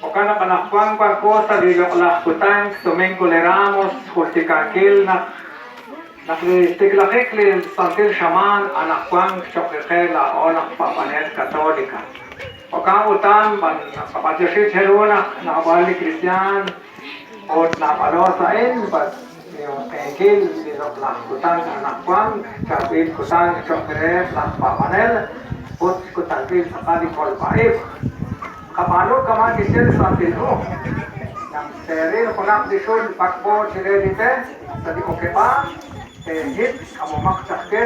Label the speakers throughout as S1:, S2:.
S1: Jo'kan naq anaqwan wanko sa' li loq'laj kutan Domingo de Ramos, jultikankil naq naq li xtiklajik li santil xamaan anaqwan cho'q qe laa'o laj paab'anel Katolika. Jo'kan utan b'an naqab'antioxi cheru naq naab'al li kristiaan ut naab'alo sa' a'in xninq'ehinkil li loq'laj kutan anaqwan, chaab'il kutan cho'q reheb' laj paab'anel ut xkutankil tz'aqal li kolb'a-ib'. Qab'aanu kama' kixye li Santil Hu, naq teeril junaq li xul b'ak'b'o chire li b'e sa' li okeb'aal, teejit, k'amomaq chaq ke,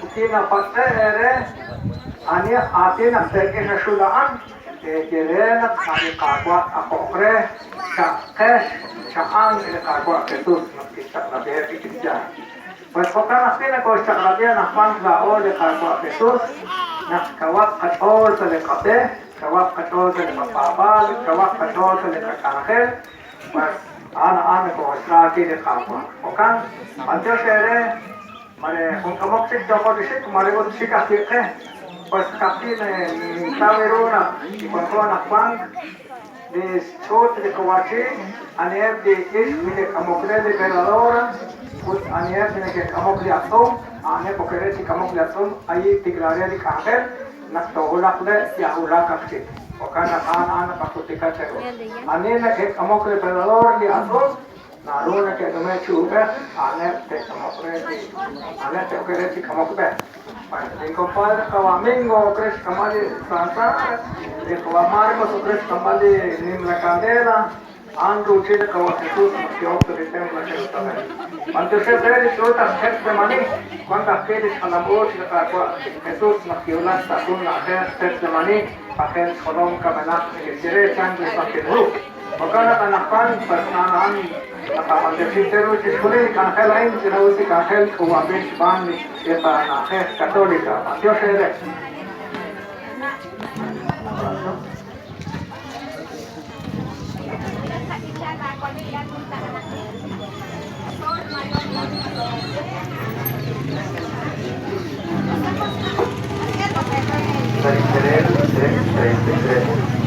S1: ut wi napatz'e' eere ani aj aatin naq teek'e sa' xul a'an, teeye re naq a' li Qaawa' t-ajo'q re, cha'qex, cha'an li Qaawa' Jesús naq kixchaq'rab'iheb' li kristiaan. Pues jo'kan ajwi' nokooxchaq'rab'i anaqwan laa'o li Qaawa' Jesús naq kawaq qach'ool sa' li qab'e, kawaq qach'ool sa' li qapaab'aal, kawaq qach'ool sa' li qak'anjel, pues a'an a'an nokooxra wi' li Qaawa'. Jo'kan, b'antiox eere, mare jun k'amok chik yooqo chi xik, mare ut xik ajwi' qe. Pues ka'ajwi' nintaw ru naq li wanko anaqwan, Li xch'uut li qawa'chin, aniheb' li ixq neke'k'amok re li veladora ut aniheb' li neke'k'amok li atz'um, a'aneb' ok re chi k'amok li atz'um, ayi' tikla re li k'anjel, naq toowulaq le' yajwulak aj chik. Jo'kan naq a'an a'an naqajultika cheru. Ani neke'k'amok li velador, li atz'um? naru neke'nume' chi uub'ej, a'aneb' te'k'amoq re chi, a'aneb' te'ok re chi k'amok b'e. Bueno, lin compadre qawa' Mingo ok re xk'amb'al li sansa, li qawa' Marcos ok re xk'amb'al li nimla kandela, a'an ruuchil li qawa' Jesus naq ki'ok sa' li templo Jerusalen. B'antioxeb' re li ch'uut aj Getsemani, wank ajwi' lix jalam-uuch li Qaawa' Jesus naq kiwulak sa' jun na'ajej Getsemani, pajel xjolom kamenaq neke'xye re, chank li Santil Hu. Jo'kan naq anaqwan sa' xna'aj a'an naqab'antioxi cheru chixjunil li k'anjel a'in, ch'ina-us li k'anjel k'uub'anb'il xb'aan li qana'ajej Catolica. B'antiox eere.
S2: Sa' li perel 333.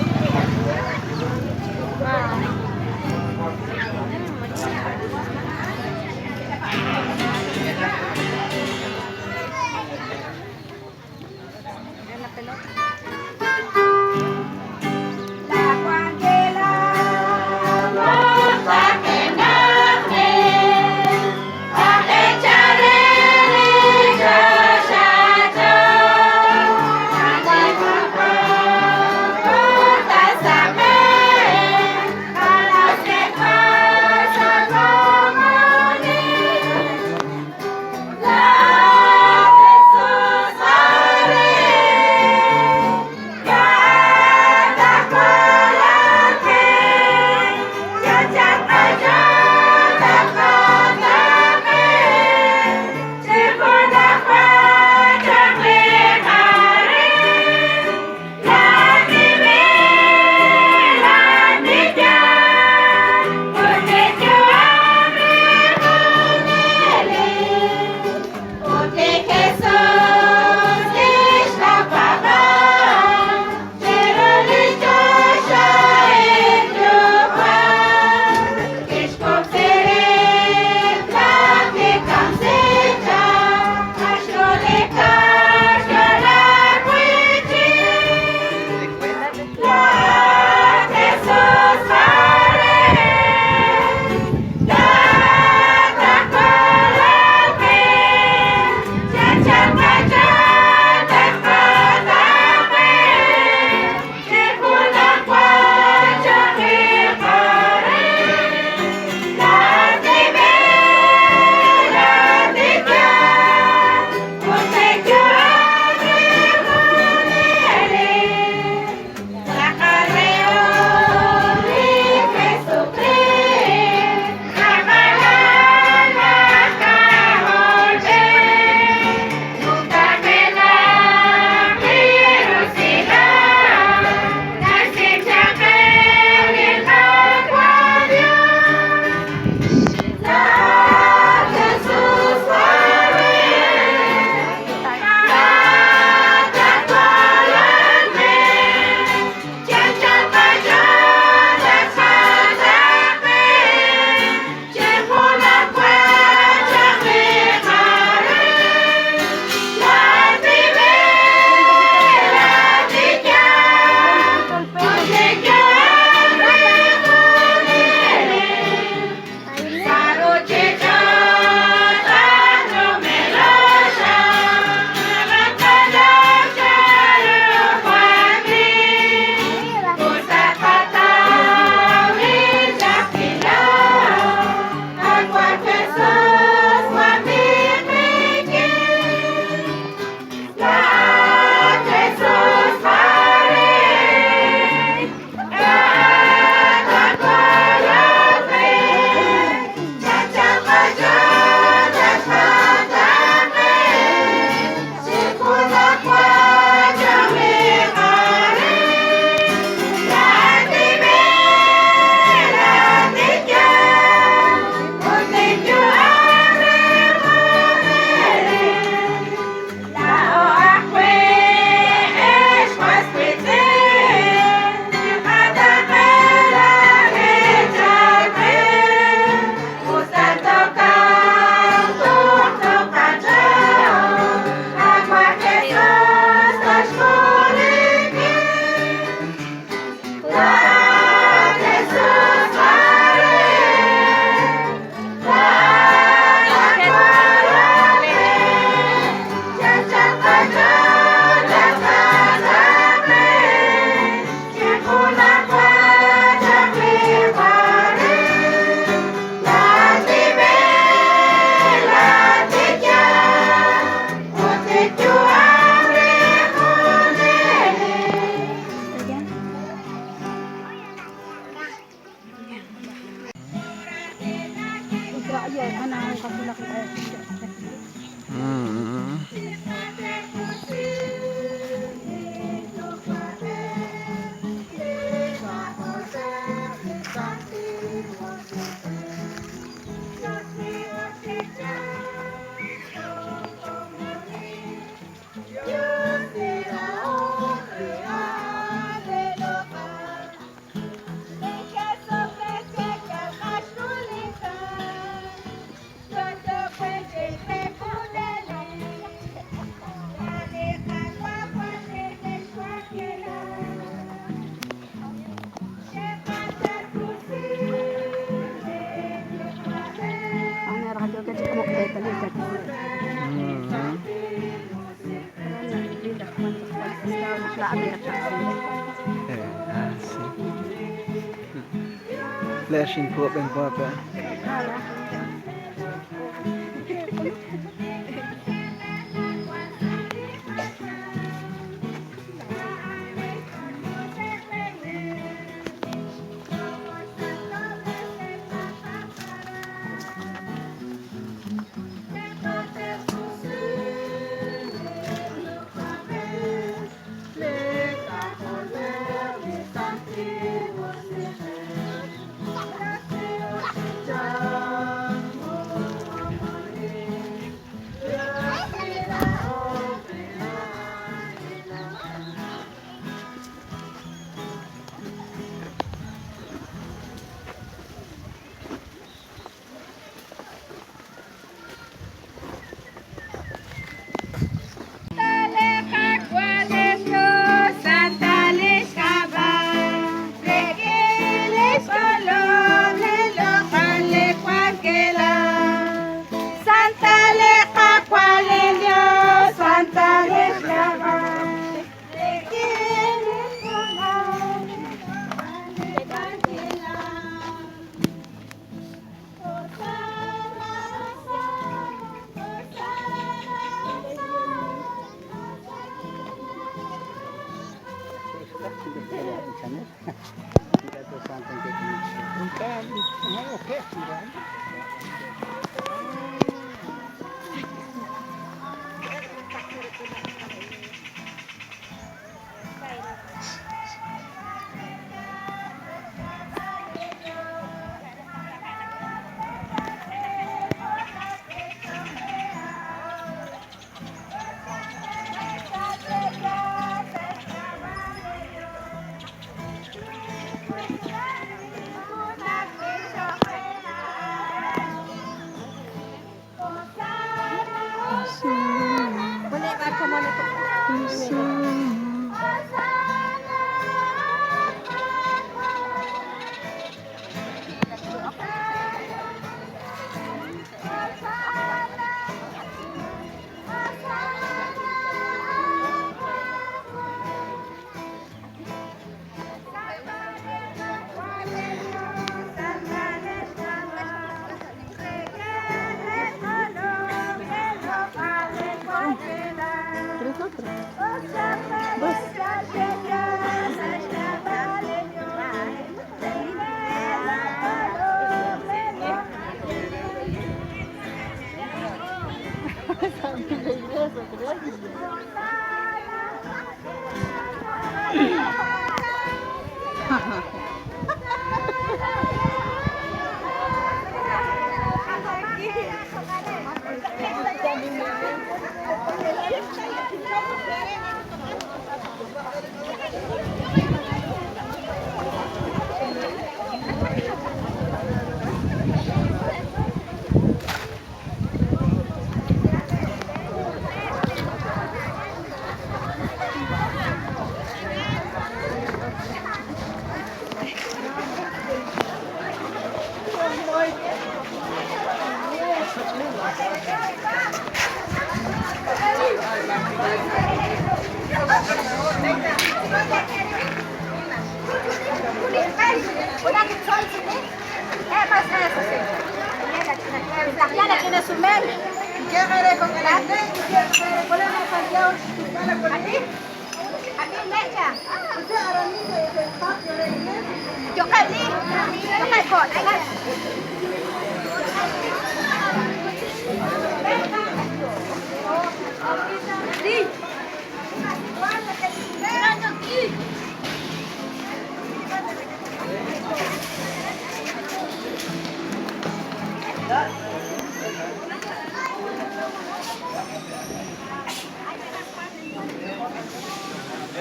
S3: ¿Qué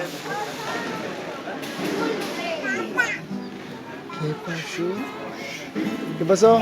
S3: pasó? ¿Qué pasó?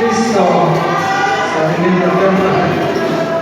S1: Cristo sa Biblia.